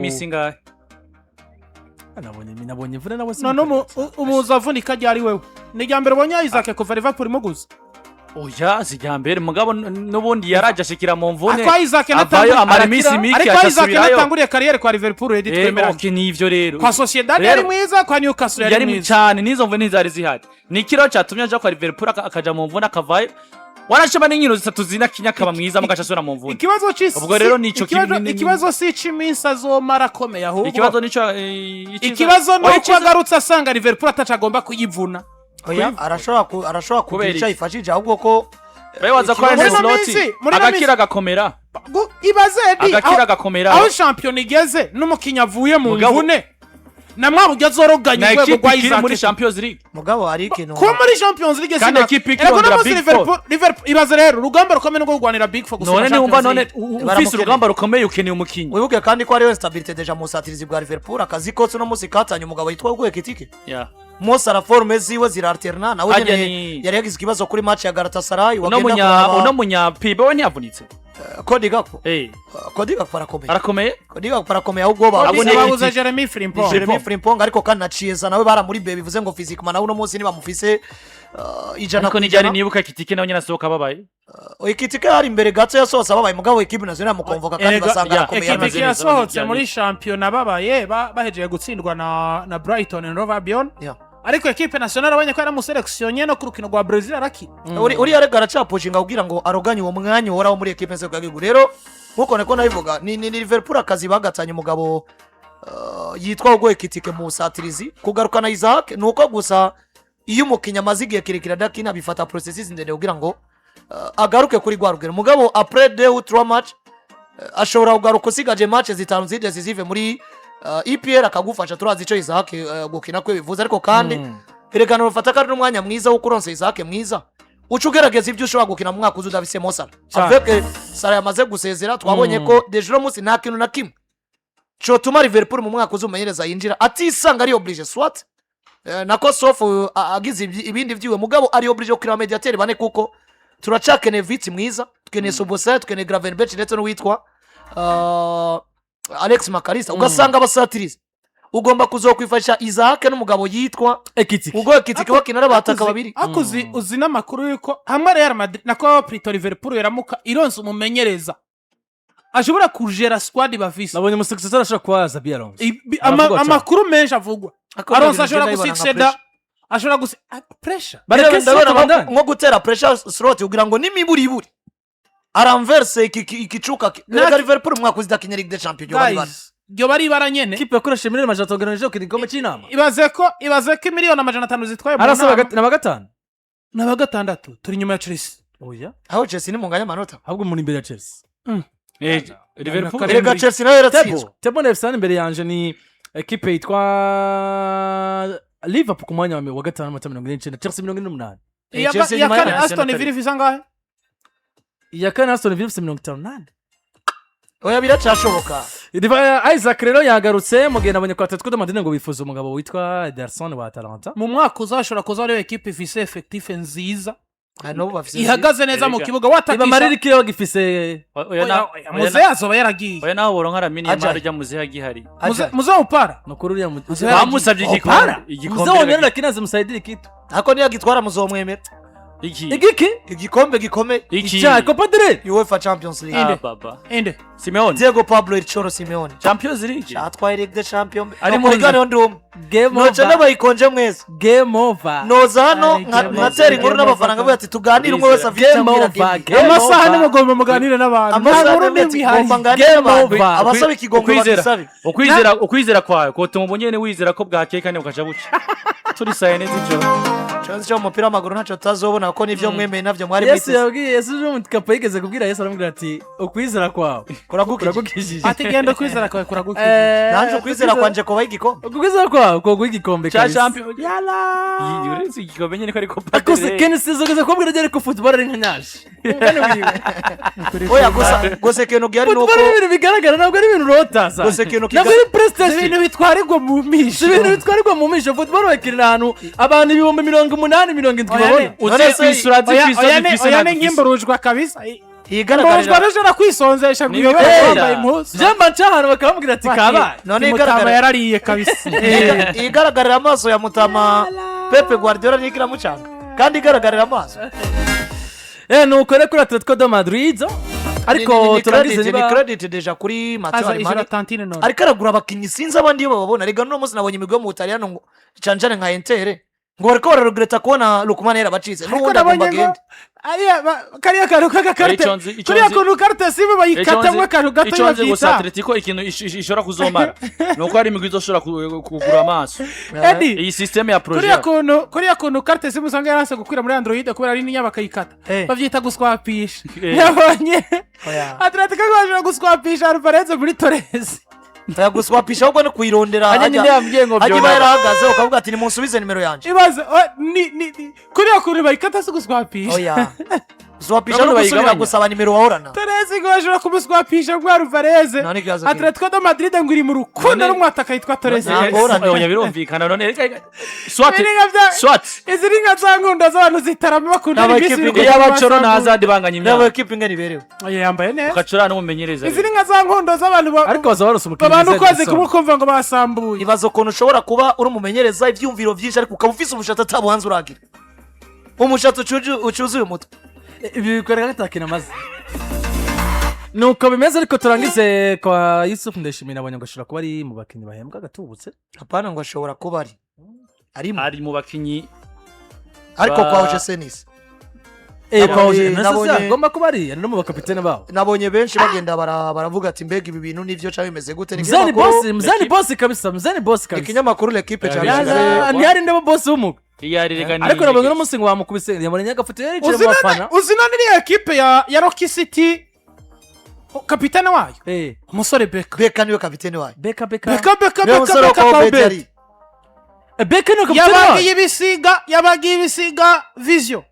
Imisi ingahe? Nabonye imvune nawe. None umuzi avunika ryari wewe? Ni irya mbere ubonye Isaac kuva Liverpool imuguze? Oya, si irya mbere, mugabo n'ubundi yaraje ashikira mu mvune. Ariko Isaac avayo amara iminsi mike, ariko Isaac acasubirayo. natanguriye carrière kwa Liverpool redi, twemeranye. Okay, nivyo rero. Kwa Sociedad yari mwiza, kwa Newcastle yari yari mwiza. Cyane, n'izo mvune ntizari zihari. Ni ikiro cyatumye aja kwa Liverpool, akaja mu mvune akavayo, warashema n'inkino zitatu zinakinya akaba mwiza, mugaca asubira mu mvune. Ikibazo c'isi Ubwo rero nico ikibazo si ic'iminsi azomara akomeye, ahubwo ikibazo nico ikibazo ni Oya, uko agarutse asanga Liverpool ataco agomba kuyivuna. Oya, arashobora kugira Kubera icyo iki? ayifashije, ahubwo ko Babaza ko ikibazo- Arne Muri ino Slot muri ino agakira agakomera. Ibaze Edi, Agakira agakomera. Aho shampiyona igeze n'umukinnyi avuye mu Mugabo- mvune na mwaba azoroganya Na urwego ekipe rwa ikiri muri Isaac. Champions League. Mugabo hari ikintu Kuba muri Champions League Kandi ekipe Erega uno ikirondera munsi Big Four. Liverpool, ibaze rero, urugamba rukomeye no kurwanira Big Four gusa. None niwumva none ufise Baramukeneye. urugamba rukomeye, ukeneye umukinyi. Wibuke kandi ko hariyo instabilité déjà mu busatirizi bwa Liverpool. Akazi kose uno munsi katanye umugabo yitwa Hugo Ekitike. Mo Salah forme ziwe ziralterna nawe Harya nyene. Yari yagize ikibazo kuri match ya Galatasaray. Uno Wagenda munya kuraba uno munya pibe we ntiyavunitse? Cody Gakpo. Cody Gakpo arakomeye. Arakomeye. Cody Gakpo arakomeye, ahubwo Abo ni Babuze Ekitike. Jeremy Frimpong. Jeremy Frimpong, ariko kandi na Chiesa nawe baramuri be, bivuze ngo physiquement nawe uno munsi ntibamufise ijana Ariko ku nijyari ijana. nibuka Ekitike nawe nyine asohoka ababaye. Ekitike hari imbere gato yasohotse ababaye, mugabo équipe nationale yamukonvoka kandi Erega- basanga arakomeye. Ekitike Ameze neza. yasohotse muri shampiyona babaye bahejeje gutsindwa na Brighton and Hove Albion. Ariko équipe nationale abonye ko yaramuseleksionye no ku rukino rwa Brazil arakina. Uriya rega aracapushinga kugira ngo aroganye uwo mwanya uhoraho muri ekipe nzego. Rero nkuko niko nabivuga, ni Liverpool akazi bagatanye umugabo yitwa Hugo Ekitike mu busatirizi. Kugarukana Isaac ni uko gusa iyo umukinnyi amaze igihe kirekire adakina, bifata processus ndende kugira ngo agaruke kuri rwa rugero. Mugabo après deux ou trois match ashobora kugaruka usigaje match zitanu ziri décisive muri EPL, akagufasha. Turazi icyo Isaac gukina kwe bivuze. Ariko kandi erekana rufata ko ari n'umwanya mwiza wo kuronsa Isaac mwiza, uca ugerageza ibyo ushobora gukina mu mwaka uza udafisemo Salah. Cyane. Avec Salah yamaze gusezera, twabonye ko déjà uno munsi nta kintu na kimwe cotuma Liverpool mu mwaka uza umumenyereza yinjira atisanga ari obligé, soit nako sauf agize ibindi vyiwe, mugabo ari obligé gukina médiateur bane, kuko turacakeneye Wirtz mwiza, tukeneye Szoboszlai, tukeneye Gravenberch ndetse n'uwitwa Alex Mac Allister. Ugasanga abasatirizi ugomba kuzokwifashisha Isaac n'umugabo yitwa Ekitike. Ubwo Ekitike bakina ari abataka babiri. Ariko uzi n'amakuru yuko hamwe Real Madrid, nako plutôt Liverpool, yaramuka ironse umumenyereza ashobora kujera squad bafise. Nabonye umusuccesseur ashobora kuba Xabi Alonso. Ama- Aravugwa cyane. Amakuru menshi avugwa Ariko Alonso ibintu ashobora ngenda bibona nka gusucceda, pressure. ashobora gusi pressure. Bareke Ndabona Slot abandanye. nko gutera pressure Slot kugira ngo n'imiburiburi aramverse ikicuka. Rega Liverpool umwaka uza idakinya Ligue des Champions, bari bane. Guys, ryo bari ibara nyene. Kipe yakoresheje miliyoni 500 kugira ngo ije gukina igikombe cy'inama. Ibaze ko miliyoni 500 zitwaye mu Arasaba nama. ni aba gatanu. Ni aba gatandatu, turi inyuma ya Chelsea. Oya. Aho Chelsea ni munganya amanota. Ahubwo muri imbere ya Chelsea. Liverpool. Karindwi. Erega Chelsea nayo yaratsinzwe. Tebo na FC imbere yanje ni ekipe yitwa Liverpool ku mwanya wa gatanu, amanota 49, Chelsea 48. Chelsea Iya inyuma kane ya Aston Arsenal. Villa ifise angahe? Iya kane Aston Villa ifite 58. Oya, biracashoboka. Isaac rero yagarutse mu gihe nabonye kwa Atletico de Madrid ngo bifuza umugabo witwa Ederson wa Atalanta. Mu mwaka uzashobora kuza ariyo ekipe ifise effectif nziza, Ah, n'ubu bafise ihagaze neza mu Erega. kibuga, Iba watakisha. Madrid kiriho gifise. Oya, oya, Muze azoba yaragiye. Oya, nawe woronka Lamine Ajay. Yamal ujya muzehe agihari. Ajay. Muze upara. Nukuri uriya Bamusabye igikombe. Opara Igikombe. muze wonyene, lakini azimsaidie kitu. Ariko niyo agitwara muzomwemera? Iki? Igiki? Igikombe gikomeye. Iki? Cya Copa del Rey. UEFA Champions League. Ah, baba. Inde? Simeone. Diego Pablo El Cholo Simeone. Champions League. Atwaye Ligue des Champions. Ari Ari mu mu rigane ndi umwe. Game Noca over. n'abayikonje mwese. Game over. Noza hano Ari game nkatera over. inkuru n'abafana nkavuga ati tuganire, umwe wese afite icyo Game ambwira. over. Game. Game Amasaha over. nimugomba muganire n'abantu, nta Amasaha nkuru nimwe n'imwe ihari. ngomba nganire Game n'abantu. over. Abasaba ikigongo Ukwizera. bagisabe. Ukwizera kwawe kotuma ubunyene wizera ko bwakeye kandi bukaca buca turi saa yine z'ijoro. Ikibazo cyo mu mupira w'amaguru ntacyo tutazobona, kuko nivyo mwemeye navyo mwari Yesu mwiteze. yabwiye Yesu ejo kapo yigeze kubwira Yesu, aramubwira ati ukwizera kwawe Kuragukije. kuragukijije. Ati genda, ukwizera kwawe kuragukije. Nanje ukwizera kwanje kubaho igikombe. Ukwizera kwawe koguha igikombe Cya kabisa. Champions. Yala, uretse igikombe nyene ko ari Copa Ariko del Rey. Kenisi zogeze kubwira ryari ko football ari nka nyashi? Umugani wiwe. Oya, gusa ikintu gihari ni uko Football ni ibintu bigaragara, ntabwo ari ibintu urota sa. Gusa ikintu Ntabwo ari Ibintu PlayStation. bitwarirwa mu Si misho. ibintu bitwarirwa mu misho. Football bakinira ahantu abantu 80,000, 70,000 Oya, babona. Uzi kwisura Oya, zifise oya, zifise oya, ni ntazifise. nk'imburujwa kabisa. Igaragarira Mbonzwa nijoro kwisonzesha ngo Ni uyobere ibitera. wambaye impuzu. Jemba nca ahantu bakamubwira ati kabaye. None Mutama igaragara yarariye kabisa. Igaragarira amaso ya Mutama Pepe Guardiola niko iramucanga kandi igaragarira amaso. Nuko rero kuri Atletico de Madrid, ariko turagize ni niba credit déjà kuri Matteo Aza Alemany. ijura tantine none. Ariko aragura abakinnyi, sinzi abandi iyo bababona. Rega n'uno munsi nabonye imigwi yo mu Butaliyano ngo cane cane nka Inter ngo bariko bararegreta kubona Lukman yarabacitse Ariko n'ubundi agomba nabonye ngo agende. ariya kariya kantu k'agakarite, Icyo nzi- icyo kuriya nzi- kuntu carte SIM bayikatamwo akantu gato Icyo nzi gusa, babyita Atletico ikintu ishobora kuzomara ni uko hari imigwi izoshobora kugura amaso Eddie, iyi système ya kuriya projet. kuntu, kuriya kuntu carte SIM usanga yaranse gukwira muri Android kubera ari ninya bakayikata, babyita guswapisha. Yabonye Oya. Atletico bashobora guswapisha Alvarez muri Torres. Guswapisha ahubwo no kuyirondera. Hajya nyine yambwiye ngo hajya iba byonara. yarahagaze ukavuga ati nimunsubize nimero yanjye. Ibaze ni kuriya kuntu bayikata si guswapisha. Oya, guswapisha Urabona no gusubira bayigabanya. gusaba nimero wahorana. Torres ngo bashobora kumuswapisha ngo Alvarez. Nta n'ikibazo kimwe. Atletico de Madrid ngo iri mu rukundo n'umwataka yitwa Torres. Nta ngorane. Oya, birumvikana none swat Ibi ni nka swat. Izi ni nka za nkunda z'abantu zitarama bakunda N'aba ibisi equipe biri Iyo kujya abacoro mu na masambu. Hazard banganya Nabo imyaka. ekipe ingana iberewe. Oya, yambaye neza. Ukacura n'umumenyereza. Izi ni nka za nkundo z'abantu Ariko baza barose umukinnyi babana mwiza ukwezi Edison. kumwe ukumva ngo basambuye. Ibaza ukuntu ushobora kuba uri umumenyereza, ibyumviro byinshi, ariko ukaba ufise umushatsi atabuhanze uragira umushatsi ucuzuye umutwe. Ibi bikwereka ko atakintu amaze. Nuko bimeze. Ariko turangize kwa Yusuf Ndayishimiye, nabonye ngo ashobora kuba ari mu bakinnyi bahembwa agatubutse. Apana, ngo ashobora kuba ari arimo. Ari mu bakinyi Ariko kwa OGC Nice Kwa Oje agomba kuba ari no mu bakapitene babo. Nabonye benshi bagenda baravuga ati mbega ibi bintu nivyo cyangwa bimeze gute? Ni Mzani ikinyamakuru- boss, mzani boss kabisa, mzani boss kabisa. Ikinyamakuru L'Equipe cyabishyize. Ntihari ndebo boss w'umugwi. Iyo ari rega ni Ariko nabonye uno munsi ngo bamukubise, yabonye agafoto yari yicaye mu bafana. Uzi none iriya ekipe ya Rocky City, kapitene wayo, umusore Beka. Beka niwe kapitene wayo. Beka, Beka. Beka, Beka. Niwe Beka. musore Beka. wa Obedi Paubert. ari Beka niwe kapitene Yabagiye wayo. ibisiga, yabagiye ibisiga Vision.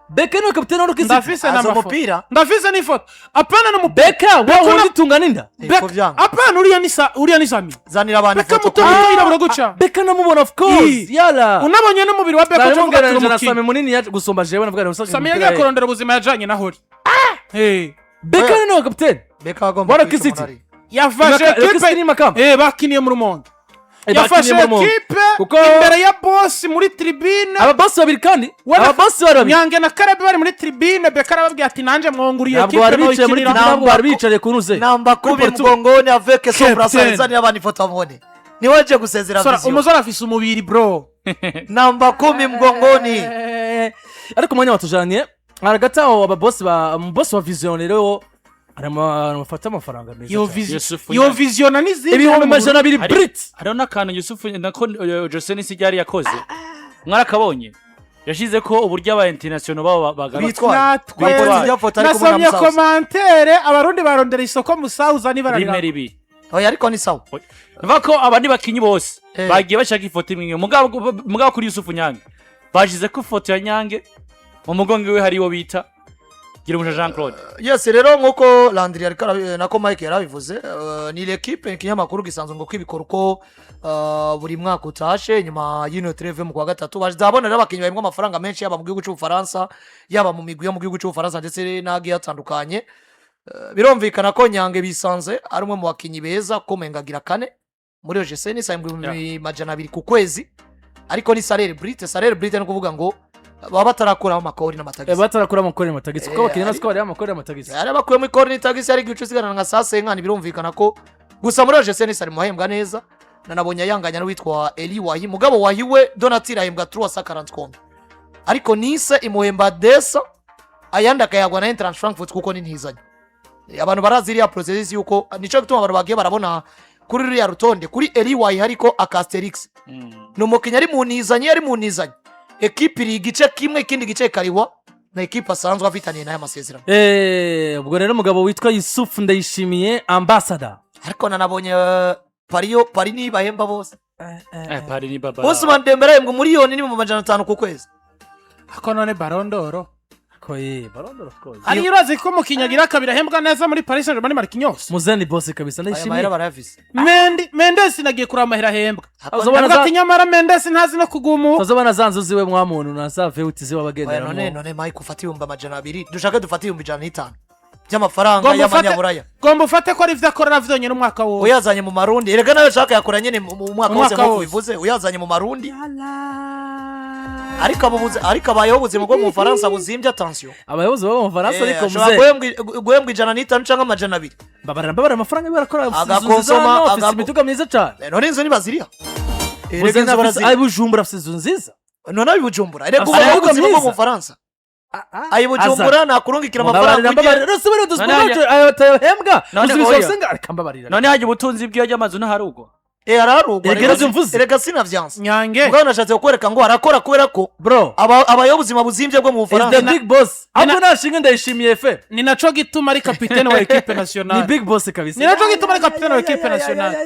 Beka niwe kapitene wa Rock City. Ndafise Azi n'amafoto. umupira. Ndafise n'ifoto, apana n'umupira. Beka wa wundi tungana inda. Ko vyanga. Apana, uriya ni uriya ni Sami. Zanira abantu Beka ifoto. muto muto yirabura guca. Beka namubona, of course. Yala. Unabonye n'umubiri wa Beka uca uvuga ati Naramubwira na umukinnyi. Sami munini yaje gusumba jewe, navuga ngo Sami yagiye kurondera ubuzima yajanye na Hori. Beka niwe kapitene Beka agomba wa kwica Rock City. umuntu ari. Yafashe Rock City ekipe ni Makamba. Bakiniye mu Rumonge. Yafashe Bakiniye mu Rumonge. ekipe imbere ya boss muri tribune. Aba boss babiri kandi, Wena- aba boss bari babiri. Nyange na Karabe bari muri tribune, Beka arababwira ati nanjye mwonguriye Ntabwo ekipe bari bicaye muri noyikinira. tribune, ntabwo bari bicariye ku ntuze. Namba 10 Porto. mgongoni avec son Captain. brassard. Zanira abantu ifoto amubone, niwe waje gusezera Sora, Vision. umusore afise umubiri, bro. Namba 10 mgongoni. Ariko umwanya watujanye hagati aho, aba boss ba boss wa Vision rero aramafata amafaranga meza Yo cyane. vision Yusufu yo Nyange. visiona n'izindi 200,000 brut. Hariho n'akantu Yusufu nako Jose Nisigyari yakoze, mwarakabonye, yashize ko uburyo aba international babo bagarutse. Bitwaye. Natwe Bakoze iryo foto ari kumwe na nasomye Musauza. commentaire, abarundi barondera isoko Musauza Rimwe nibararira. ribi. Oya, ariko ni sawa. Nuvuga ko abandi bakinyi bose bagiye bashaka ifoto imwe imwe. Mugabo kuri Yusufu Nyange bashize ko ifoto ya Nyange mu mugongo we hari uwo bita Girumuja Jean Claude. Yes, rero nkuko Landry ariko nako Mike yarabivuze, ni L'Equipe, ikinyamakuru gisanzwe ngo kwibikora uko buri mwaka utashe nyuma y'ino trêve mu kwa gatatu bazabona rero abakinnyi bahembwa amafaranga menshi, yaba mu gihugu cy'Ubufaransa, yaba mu migwi yo mu gihugu cy'Ubufaransa ndetse n'agiye atandukanye. Birumvikana ko Nyange bisanze ari umwe mu bakinnyi beza ko mengagira kane muri OGC ni 200,000 ku kwezi, ariko ni salaire brut. Salaire brut ni ukuvuga ngo baba batarakuramo amakori n'amatagisi. Batarakura amakori n'amatagisi, kuko abakinnyi natwe bariho amakori n'amatagisi. Yari bakuyemo ikori n'itagisi, ari igice usigarana nka saa senkani. Birumvikana ko gusa muri OGC Nice ari mu bahembwa neza. Nanabonye ayanganya n'uwitwa Eli Wahi, mugabo Wahi we Donatille ahembwa 340 kombi, ariko Nice imuhemba desa, ayandi akayagwa na Eintracht Frankfurt kuko ni ntizanye. Abantu barazi iriya processus yuko nico gituma abantu bagiye barabona kuri ruriya rutonde kuri Eli Wahi hariko akasterix. Ni umukinnyi ari mu ntizanye, ari mu ntizanye, ekipe iri igice kimwe, ikindi gice kariwa na ekipe asanzwe afitaniye nayo amasezerano. Ubwo rero umugabo witwa Yusuf Ndayishimiye ambassador. Ariko nanabonye pariyo pari nibahemba bose. Pari ni baba. Ousmane Dembele ahembwa 1,500,000 ku kwezi. Ako none Ballon d'Or. Koye Ballon d'Or, of course. Ariyo urazi ko umukinnyi agira kabiri ahembwa neza muri Paris Saint-Germain ni Marquinhos. Muzeni boss kabisa. Aya mahera Ndayishimiye. barayafise. Mendy Mendes nagiye kuraba amahera ahembwa. Uzobona Avuga ati nyamara Mendes ntazi no kugumuka. Tazobona za nzu ziwe mwa muntu na za vewuti ziwe Oya, abagenderamo. none Mike ufate 200,000, dushake dufate 105,000. By'amafaranga Gomba ufate- y'amanyaburaya. Gomba ufate ko ari ivyo akorera vyonyine umwaka wose. Uyazanye mu Marundi, erega nawe shaka yakora nyene mu mwaka wose. Umwaka Nk'uko wose. bivuze, uyazanye mu Marundi, ariko ariko abayeho ubuzima bwo mu Bufaransa buzimbye, attention. Abayobozi baba mu Bufaransa, ariko Ashobora muze guhembwa 105 canke 200. Mbabarira, mbabarira, amafaranga barakora, afise inzu nziza Agakonsoma, hano, afise imiduga myiza cane. None inzu ntibaziriha? Muze Erega inzu baraziriha. ari Bujumbura afise inzu nziza. None abi Bujumbura, erega Afise ubayeho imiduga ubuzima bwo mu myiza. Bufaransa, ayi Bujumbura nakurungikira Mbabarira, amafaranga mbabarira, ujye rero si None hajya- ayo batahembwa None uzi oya. bisosenga, areka mbabarira. None hajya ubutunzi bw'iyo ry'amazu ntaharugwa. Ararugwa. Erega nivyo mvuze. Erega sinavyanse. Nyange. Mugabo nashatse kukwereka ngo arakora kubera ko Bro abayeho ubuzima buzimbye bwo mu is the Bufaransa. big boss, ahubwo nashinga Ndayishimiye fe. Ni naco gituma ari kapitene wa équipe Ni nationale. big boss kabisa. Ni naco gituma ari kapitene wa équipe nationale,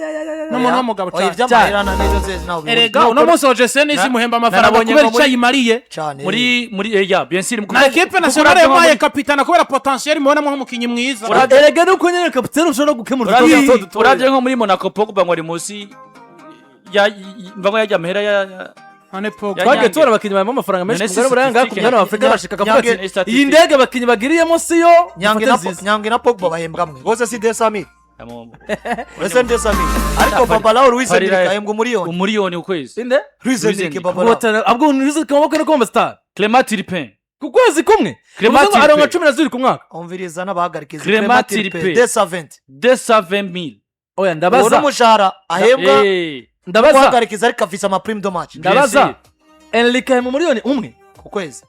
n'umuntu w'umugabo Oya, cane. ivy'amahera nivyo nzi nawe bihuriye. Erega uno munsi OGC nizimuhemba amafaranga Narabonye kubera ngo ico ayimariye. Cane. Muri ya bien sûr. Na équipe nationale yamuhaye kapitana kubera potentiel imubonamo nk'umukinyi mwiza. Erega nuko nyene kapitene ushobora no gukemura utubazo duto dutoya. Uravye nko muri Monaco, Pogba ngo ari munsi ya mva ngo yajya amahera ya None Pogba Ya Twagiye Nyange. tubona abakinnyi bahembwa amafaranga menshi None ku mugabane w'Uburaya, ngaha ku statistique mugabane wa Afurika, bashika akavuga ati Nyange- iyi ndege abakinnyi bagiriyemo siyo Nyange mufate na nziza. Nyange na Pogba bahembwa mwe bose si 200,000, uretse 200,000, ariko Babalao Luis Parira- Enrique ahembwa umuriyoni. Umuriyoni ukwezi. Inde? Luis Luis Enrique. Enrique. Babalao. Abwo nizo kamaboko no kuba star. Clément Turpin. Ku kwezi kumwe. Clément Bivuze ngo aronka Turpin. 12 ku mwaka. Umviriza n'abahagarikizi. Clément Clément Turpin, Turpin. 220. 220,000. Oya, Uwo ndabaza. n'umushahara ahembwa Ndabaza. guhagarikiza, ariko afise ama prime de match. Ndabaza. Bien. Enrique ahembwa 1 miliyoni. Ku kwezi,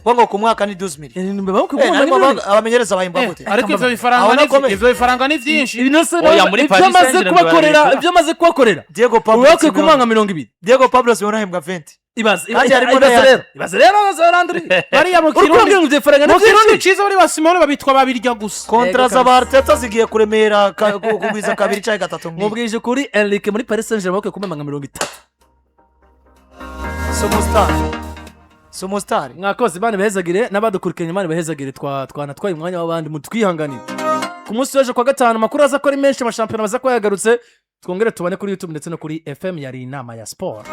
kuko ngo ku mwaka ni 12 millions. Mbaba Eh, harimo abamenyereza bahembwa gute? Ariko ivyo bifaranga Aho ni nakomeye. ivyo bifaranga ni vyinshi. Oya, muri Ibyo Paris amaze Saint-Germain kubakorera, barabikora. ibyo amaze kubakorera, Diego Pablo ubu bakwiye Simeone. kumuha nka 20. Diego Pablo Simeone ahembwa 20. Ibaze. Kandi harimo Ibaze n'ayandi. rero, ibaze rero, ibaze Landry. Bariya mu Uri kumbwira Kirundi ngo ibyo faranga ni mu Kirundi byinshi. ciza bari ba Simone babitwa babirya gusa. Kontra Yego, za ba Arteta zigiye kuremera kugwiza kabiri cyangwa gatatu ngiyi. Mubwije ukuri, Enrique muri Paris Saint-Germain bakwiye kumuha nka 30. Sumustar, sumustar. Mwakoze, Imana ibahezagire, n'abadukurikiranye Imana ibahezagire. Twanatwaye umwanya w'abandi, mutwihanganire. Ku munsi w'ejo kwa gatanu amakuru aza ko ari menshi, amashampiyona baza kuba yagarutse, twongere tubone kuri YouTube ndetse no kuri FM. Yari inama ya siporo.